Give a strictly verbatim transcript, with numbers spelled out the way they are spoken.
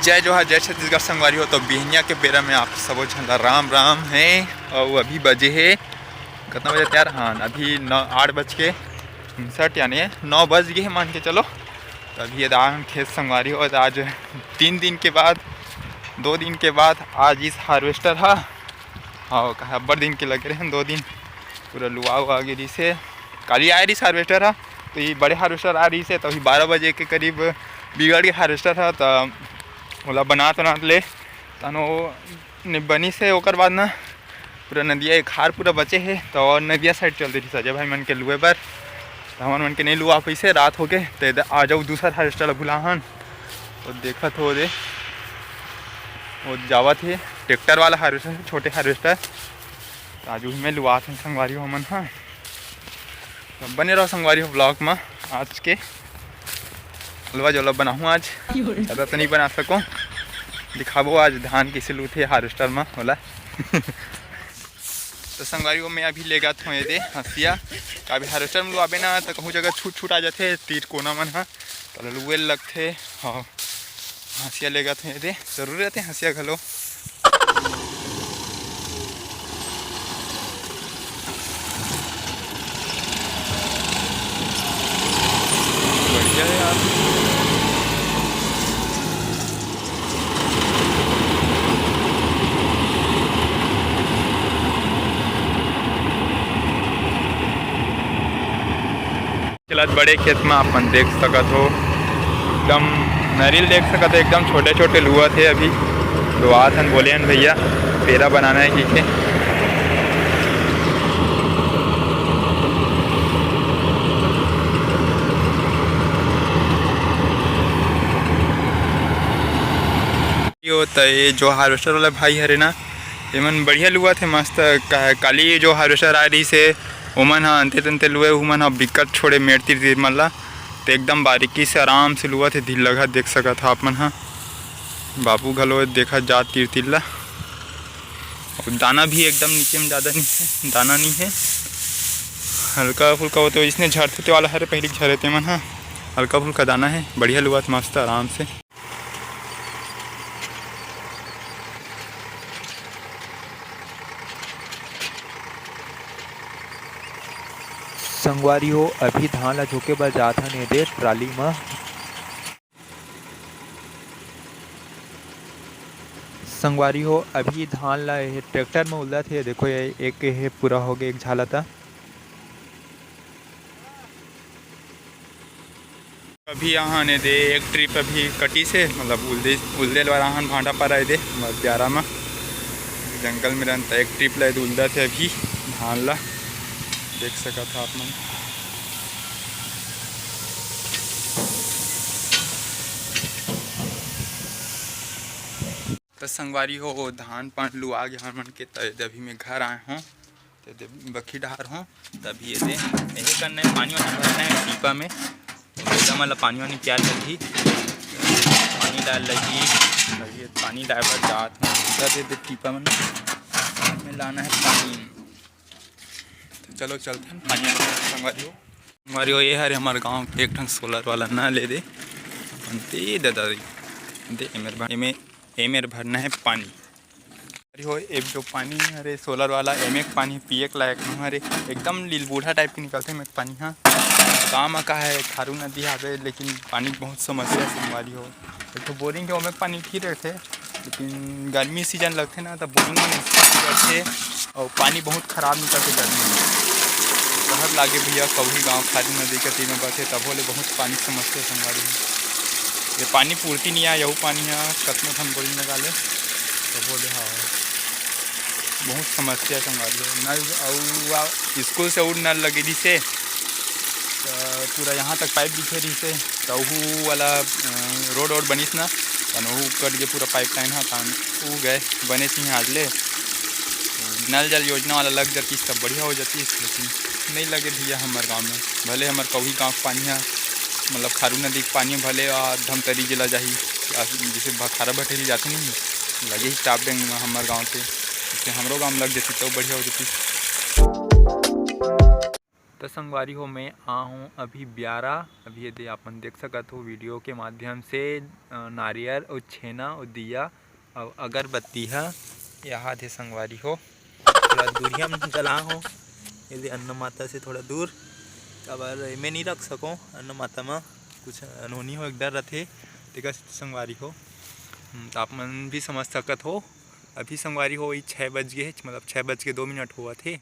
जय जोहार, जय छत्तीसगढ़ संगवारी हो। तो बिहनिया के बेरा में आप सबो झन ला राम राम हे। अउ अभी बजे हे कतना बजे यार? हाँ, अभी नौ, आठ बज के उनसठ, यानी नौ बज गए हे मान के चलो। तो अभी ये दान खेत संगवारी हो, आज तीन दिन के बाद, दो दिन के बाद आज इस हार्वेस्टर हा, हाँ, कहा अब्बड़ दिन के लगे रहे, दो दिन पूरा लुआ उआ गे रिहिस हे। काली आए रिहिस हार्वेस्टर हा, तो ये बड़े हार्वेस्टर आ रिहिस हे, तो अभी बारह बजे के करीब बिगड़ के हार्वेस्टर हा, तो ओला बनात बनात ले तनो ने बनिस हे। ओकर बाद ना पूरा नदिया एक खार पूरा बचे हे, तो और नदिया साइड चल दे रिहिस अजय भाई मन के लुए बर, तो हमन मन के नहीं लुआ पैसे रात होके, तो एदे आ जाऊ दूसर हार्वेस्टर ला बुलाहन। तो देखत हो दे, वो जावत हे ट्रैक्टर वाला हार्वेस्टर, छोटे हार्वेस्टर। तो आज उही में लुआत हन संगवारी हो हमन हा। तो बने रहो संगवारी हो ब्लॉग में। आज के हलवा जलवा बनाहूँ आज, ज़्यादा तो नहीं बना सको, दिखाबो आज धान कैसे लूथे हार्वेस्टर में होला। तो संगवारी हो, मैं अभी लेगत हों एदे हंसिया, काबे हार्वेस्टर में लुआबे ना तो कहूँ जगह छूट छूट आ जाथे तीर कोना मन हा, तो लुए लगथे। हाँ, हंसिया लेगत हों एदे, जरूरी रहते हंसिया घलो। बढ़िया है यार। चलत बड़े खेत में अपन देख सकत हो, एकदम नरिल देख सकत हो, एकदम छोटे छोटे लुअत हे। अभी लुआत हन, बोले हन भैया पेरा बनाना है कि के। यो त ये जो हार्वेस्टर वाला भाई हरे ना, एमन बढ़िया लुआत हे मस्त। का-, काली जो हार्वेस्टर आ रही से, ओमन ह अंते तंते लुए, उमन ह बिकट छोड़े मेड़ तीर तीर मन ला, तो एकदम बारीकी से आराम से लुआत हे। धीर लगा देख सकत ह आप मन ह, बाबू घलो देखत जात तीर तीर ला। अउ दाना भी एकदम नीचे में ज़्यादा नहीं है, दाना नहीं है, हल्का फुल्का होते इसने झरते वाला हरे, पहले झरे ते मन ह, हल्का फुल्का दाना है। बढ़िया लुआत मस्त आराम से। संगवारी हो, अभी धान ला झोंके बर जात हन एदे ट्राली म। संगवारी हो, अभी धान ला ये ट्रैक्टर म उलदत हे। देखो, ये एक हे पूरा हो गए, एक झाला था। अभी यहाँ ने दे एक ट्रिप अभी कटी से, मतलब उलदे, उलदे वाला हन भांडा पर आए दे, बस प्यारा मा जंगल में रहन त एक ट्रिप ले उलदा थे अभी धान ला, देख सकत हो आप मन। त संगवारी हो, धान पान लुआ गे हमन के, त अभी मैं घर आए हों। ते दे बखी डहार हों, तभी ये दे, यही करना है, पानी वानी भरना है टीपा में। बेटा मन ला पानी वानी प्यार लगही, पानी डाल लगही, तभी ये पानी डाल बर जात हों। टीपा दे दे, टीपा मन में लाना है पानी। तो चलो चलते हैं पानी वानी संगवारी हो। संगवारी हो, ये हरे हमारे गाँव के एक ठन सोलर वाला नल ए दे, दे दादा, दे एमेर भर-, एमे, एमेर भरना है पानी। अरे हो, ए जो पानी हरे सोलर वाला, एमे के पानी पिए के लायक नोहे रे, एकदम लिलबूढ़ा टाइप के निकलथे एमे के पानी ह। गाँव म का है, खारू नदी हावे, लेकिन पानी के बहुत समस्या हे संगवारी हो। एक ठो बोरिंग हे, ओमे के पानी ठीक रहिथे, लेकिन गर्मी सीजन लगथे ना, त बोरिंग म निकलथे अउ पानी बहुत खराब निकलथे गर्मी में। कहत लागे भैया, कौही गाँव खारू नदी के तीर में बसे, तभो ले बहुत पानी के समस्या हे संगवारी हो। ये पानी पूर्ति नइ आय, यहू पानी ह कतनो ठन बोरिंग लगा ले, तभो ले हवय। बहुत समस्या संगवारी हो। नल अउ आ, स्कूल से अउ नल लगे रहिसे, त पूरा यहाँ तक पाइप बिछे रहिसे, त ओहू वाला, अ, रोड वोड बनिस ना, तन ओहू कट के पूरा पाइप लाइन ह, तन ऊ गए, बने थी आज ले। नल जल योजना वाला लग जातिस, त बढ़िया हो जातिस, लेकिन नइ लगे भैया हमर गाँव में। भले हमर कौही गाँव के पानी ह, मतलब खारू नदी के पानी ह, भले आ धमतरी जिला जाही, आ जैसे भखारा भटेरी जाथे नहीं, लगे ही स्टाफ बैंक में हमर गाँव के, जैसे हमरो गाँव में लग जाती तो बढ़िया हो जाती। तो संगवारी हो, मैं आ हूँ अभी ब्यारा। अभी ये दे आप मन देख सकत हो वीडियो के माध्यम से, अ, नारियल अउ छेना अउ दिया अउ अगरबत्ती ह यहाँ दे संगवारी हो। थोड़ा दूरिया में जला हो, ये दे अन्न माता से थोड़ा दूर, काबर एमे नहीं रख सको, अन्न माता म कुछ अनहोनी हो एक डर रथे, तेकर सेती संगवारी हो। हम्म, तो आप मन भी समझ सकत हो। अभी संगवारी हो, ये छः बज गए, मतलब छः बज के दो मिनट होवत हे।